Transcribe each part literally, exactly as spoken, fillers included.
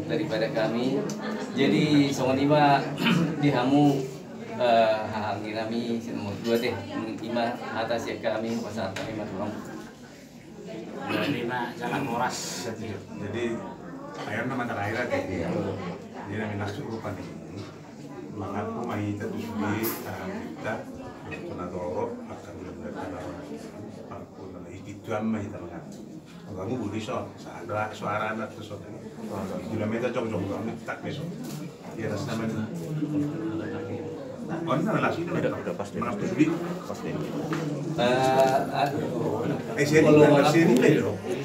daripada kami. Jadi songon i ma di hamu, eh, haha anggi nami si nomor dua te. I ma hata sian hami, pasahat hami ma tu hamu. Jadi ma jala horas. Jadi ayam nama terakhir aja. Jadi nami masuk rupani. Mangaku ma hita tu sude, tahan hita, tu na torop, akan mudah-mudahan tanah. Pangkun na ikit tuan ma hita mangaku. Kamu boleh so, suara anak tu so. Gula meta jong jong, kamu tak besok. Di atas nama ni. Oh, ini adalah sini. Udah, udah, pasti. Mana pasti. Pasti. Eh, aduh. Eh, sini, kalau sini, sini, sini.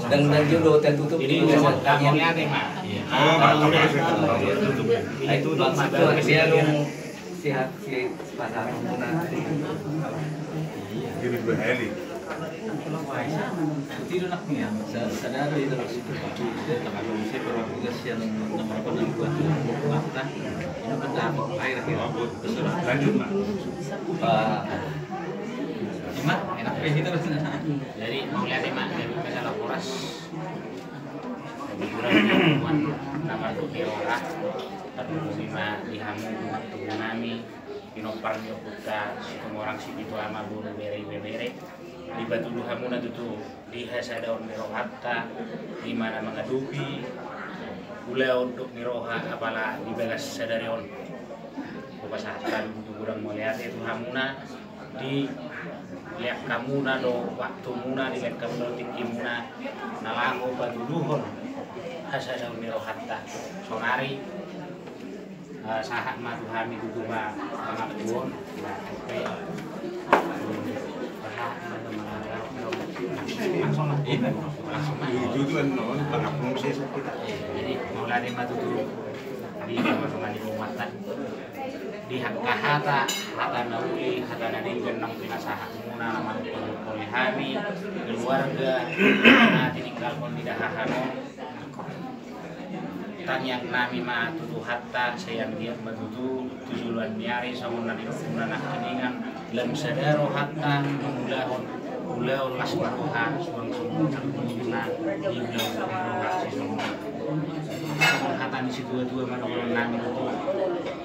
Dan, dan jodoh tertutup. Jadi, ini sama tamunya ada, Mak. Iya. Oh, Mak, tamunya ada. Itu tutup. Itu tutup, Mak. Biar sehat, sehat, sehat. Jadi dua kali. Tidak nak ni, ya. Sa-, sadar itu. Dia tak ada mesti perlu tugas yang nomor apa dan buat mata. Ini kan tahap akhir, akhir. Lanjut, Mak. Pak. Ima, enak pe hita. Jadi, mauliate, Mak, jadi masalah horas. Jadi, kurang pertemuan nama tu dewa. Terlebih, Mak, di hamu, Mak, tu nami, pinompar ni ompunta, Situmorang Sipitu Ama, boru, bere, ibebere. Dipatudu hamuna tutu di hasadaon ni rohanta, di mana mangadopi ulaon dohot ni roha, apala di bagas sadari on. Hupasahat hami tutu godang mauliate tu hamuna, di lean hamuna do waktumuna, di lean hamuna do tingkimuna, na laho patuduhon hasadaon ni rohanta. Sonari, eh, sahat ma tu hami tutu ma pangakuon. Langsung ma. Langsung ma. Itu tuan non pangakuon saya sakit. Jadi mauliate ma tutu di teman-teman di rumah. Di angka hata, hata na uli, hata na denggan naung pinasahatmuna, na manungkun-ungkuni hami, keluarga, na tininggalhon di dahahan on. Tangiang nami ma tu Tuhanta, sai anggiat ma tutu, tu joloan ni ari, songon na nidokmuna nangkiningan, lam sada rohanta, mangulahon, ulaon las ni roha, suang songon na, di ulaon roha, si songon. Songon hata ni situa-tua ma dohonon nami tutu.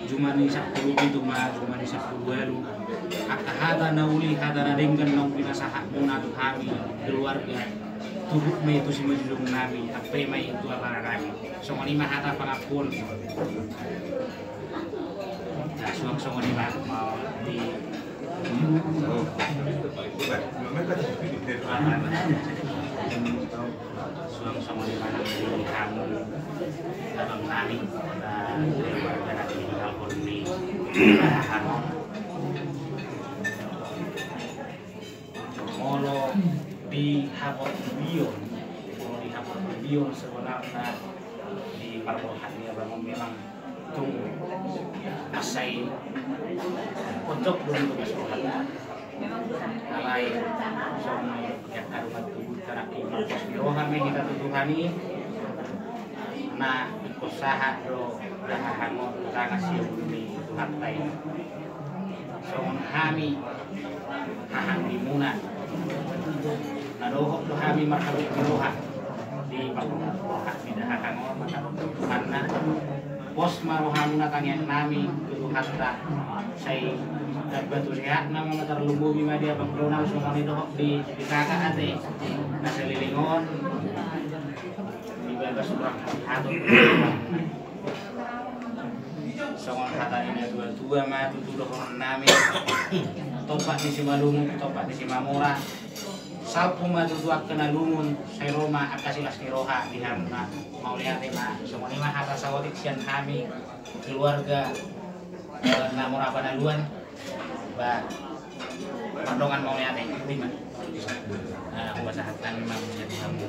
Jumani sampulu pitu ma, jumani sampulu ualu. Angka hata na uli, hata na denggan naung pinasahatmuna tu hami, keluarga. Tuhuk ma i tu simanjujung nami, ampe ma i tu apala nami. Songon i ma hata pangakuon. Nah, suang songon i ma, mau di Suang songon i ma nang di hamu, abang nami, keluarga na tinggalhon di hamu. Molo di haportibion, molo di haportibion sebenarna di parborhat ni abang on memang tung mansai pojok do di bagas roha. Alai songon i, angka dongan tubu, taraki marpos ni roha ma hita tu Tuhan i. Na ingkon sahat do dahahan on tu tangan siamun ni Tuhanta i. Songon hami haha anggimuna, na dohot do hami marhabot ni roha di parborhat ni dahahan on, marhabot ni Tuhanna. Pos ma rohamuna, tangiang nami tu Tuhanta, sai dapot tu sehatna ma, tarlumobi ma di abang Donald, songon i dohot di, di kakak ate na saleleng on. Di bagas urang hatop. Songon hata ni na tua-tua ma tutu dohonon nami. Tompa ni simalungun, tompa ni simamora. Salpu ma tutu angka na lungun, sai ro ma angka silas ni roha di hamuna. Mauliate ma, songon i ma hata saotik sian hami, keluarga, eh, na mora panaluan. Ba, pardongan mauliate, ima. Ah, hupasahat hami ma mauliate tu hamu.